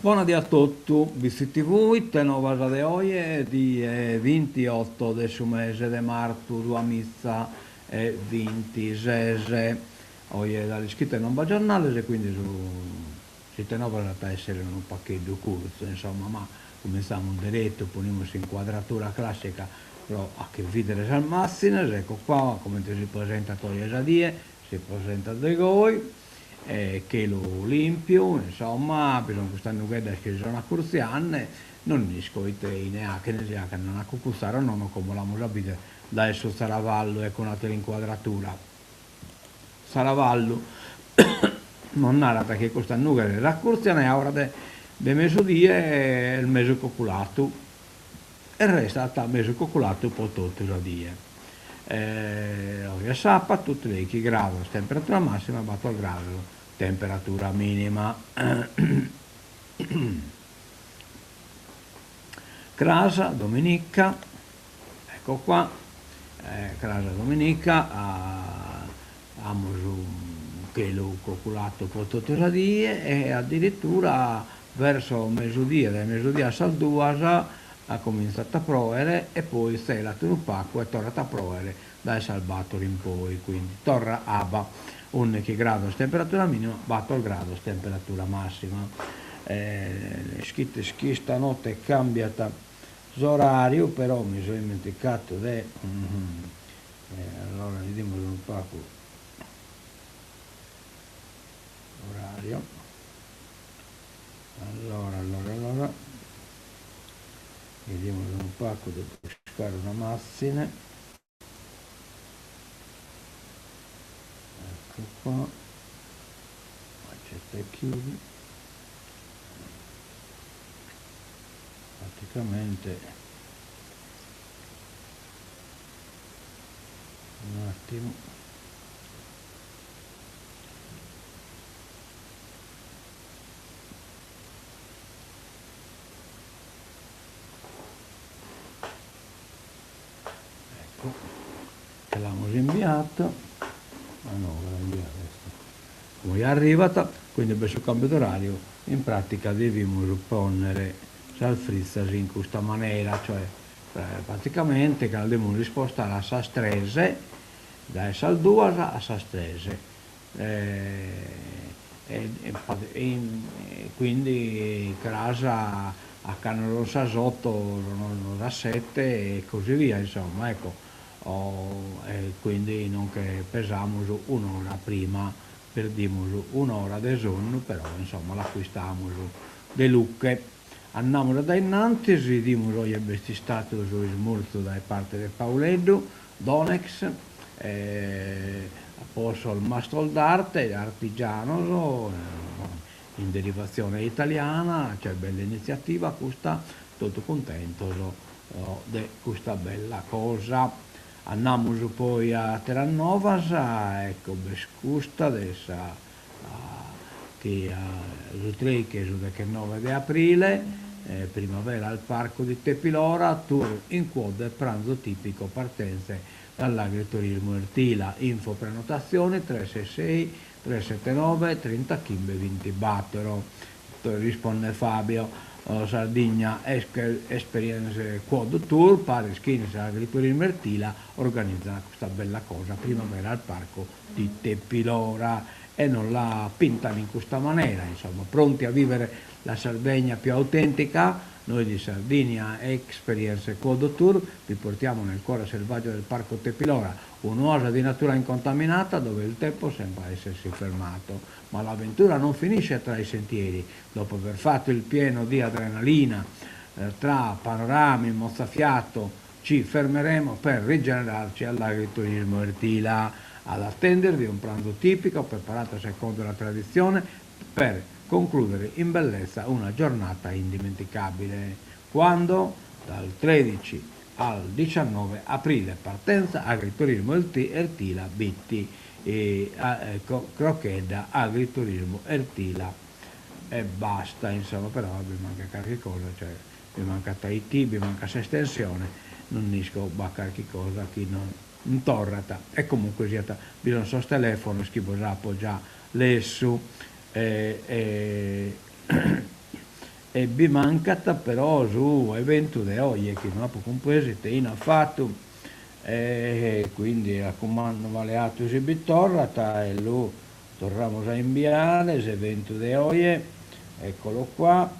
Bona die a totu, BCTV, ite novas de oje, die vintioto de su mese de martu duamiza e vintises. Oje ja l'ischite non b'at giornales e quindi su s'ite novas at a essere unu pacheddu curtzu, insomma, ma cumintzamus deretu, ponimus s'incuadratura classica pro acher bidere sas màtzines, ecco qua comente si presentat oje sa die, si presentat de goi. E chelu limpiu, insomma, bi sun custas nugheddas chi si son acurtziande, non isco ite ine achene, si achen a cucutzare o nono, como l'amus a bider dae su Zaravallu e cun atera incuadratura. Zaravallu nos narat chi custas nughes s'acurtzian e a ora de de mesudie est mesu coculatu e restat mesu coculatu po totu sa die. Oje est sàpatu, trèichi grados temperatura màssima, bator grados temperatura mìnima. Cras, dominica, ecco qua, cras dominica amus chelu coculatu po totu sa die e addirittura verso mesudie, dae mesudie a sas duas comintzat a proere e poi tzelat unu pacu e torrat a proere dae sas bator in poi, quindi torra abba, ùndichi grados temperatura minima, bator grados temperatura massima. Ischites chi istanote cambiat s'orariu, però mi so immenticatu de allora bidimus unu pacu orario allora allora allora bidimus unu pacu de buscare una matzine ecco qua accetta e chiudi praticamente un attimo ecco che l'amus imbiatu ah no l'at imbiadu est como ja arrivat quindi b'est su cambiu d'orariu in pratica devimus ponnere sas fritzas in custa manera cioè Praticamente che las devimus ispostare a sas tres, dae sas duas a sas tres, e quindi cras a cando son sas otto sono sas sette e così via, insomma, ecco, e quindi non che pesamus un'ora prima, perdimus un'ora de sonnu, però insomma l'acquistamus de luche. Andamus a dae innantis, 'idimus oje b'est istatu su ismurzu dae parte de Pauleddu, Donex, po sos mastros d'arte, artigianos, in derivatzione italiana, cioè bella initziativa custa, totu cuntentos de custa bella cosa. Andamus poi a ateras novas, ecco b'est custa de sa chi su trèichi e su dechenoe de aprile, Primavera al Parco di Tepilora, tour in quad e pranzo tipico partenze dall'agriturismo Ertila, info prenotazioni 366 379 trintachimbe bintibattoro. Risponde Fabio, Sardigna Experience Quad Tour, paris chin s'agriturismo Ertila organizan custa bella cosa Primavera al Parco di Tepilora e nos la pintan in custa manera, insomma, pronti a vivere la Sardegna più autentica? Noi di Sardinia Experience Quad Tour vi portiamo nel cuore selvaggio del Parco Tepilora, un'oasi di natura incontaminata dove il tempo sembra essersi fermato. Ma l'avventura non finisce tra i sentieri, dopo aver fatto il pieno di adrenalina tra panorami mozzafiato, Ci fermeremo per rigenerarci all'agriturismo Ertila, ad attendervi un pranzo tipico preparato secondo la tradizione per concludere in bellezza una giornata indimenticabile. Quando? Dal 13 al 19 aprile, partenza agriturismo Ertila Bitti Crochedda agriturismo Ertila e basta insomma però bi mancat carchi cosa cioè Bi mancat IT, bi mancat s'estensione, non isco, b'at carchi cosa chi non torrat e comunque siat bi son sos telefonos chi bos apo già lessu e e. E bi mancat però su eventu de oje chi no apo cumpresu ite 'ina at fatu e quindi racumandu male 'atu si bi torrat e lu torramus a imbiare s'eventu de oje, eccolo qua,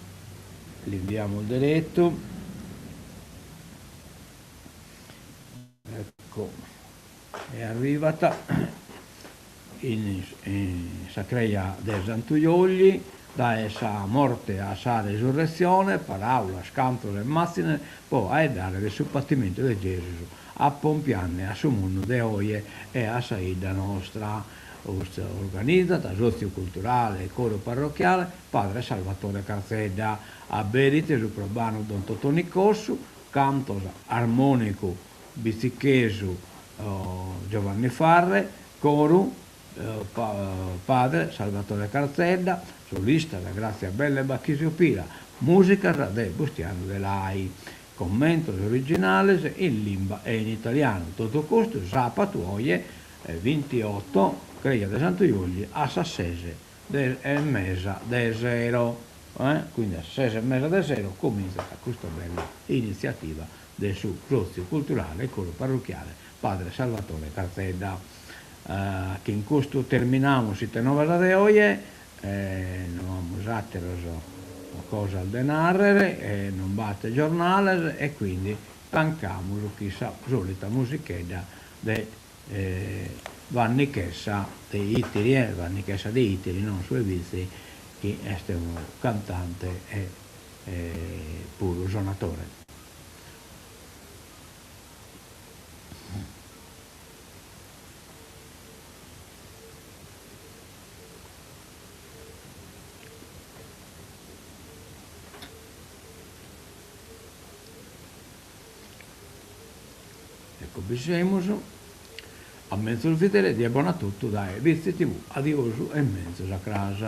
l'imbiamus deretu, ecco e arrivat in sa creja de Santu Jolli dae sa morte a sa resurretzione, paraulas, cantos e matzines po 'aeddare de su patimentu de Gesus apompiande a su mundu de oje e a sa 'idda nostra. Organizat Sotziu Culturale e Coru Parrochiale Padre Salvatore Carzedda. Aberit su probanu Don Totoni Cossu, cantos armònicu bitzichesu Giovanni Farre, coru Padre Salvatore Carzedda, solistas Grazia Bella e Bachisio Pira, mùsicas de Bustianu Delai. Commentos originales in limba e in italianu. Totu custu sàpatu oje bintioto, creja de Santu Jolli, a sas ses e mesa de sero. Quindi a sas ses e mesa de sero comintzat custa bella initziativa de su Sòtziu Culturale e Coru Parruchiale Padre Salvatore Carzedda. Chin custu terminamus Ite Novas de oje, no amus àteros cosas de nàrrere, non b'at giornales e quindi tancamus chin sa sòlita musichedda de Vanni Chessa de Itiri, Vanni Chessa de Itiri, non su 'e Vitzi, chi est unu cantante e puru sonatore. Ecco bi semus. A menzus bidere, die bona a totu dae Vitzi TV. Adiosu e menzus a cras.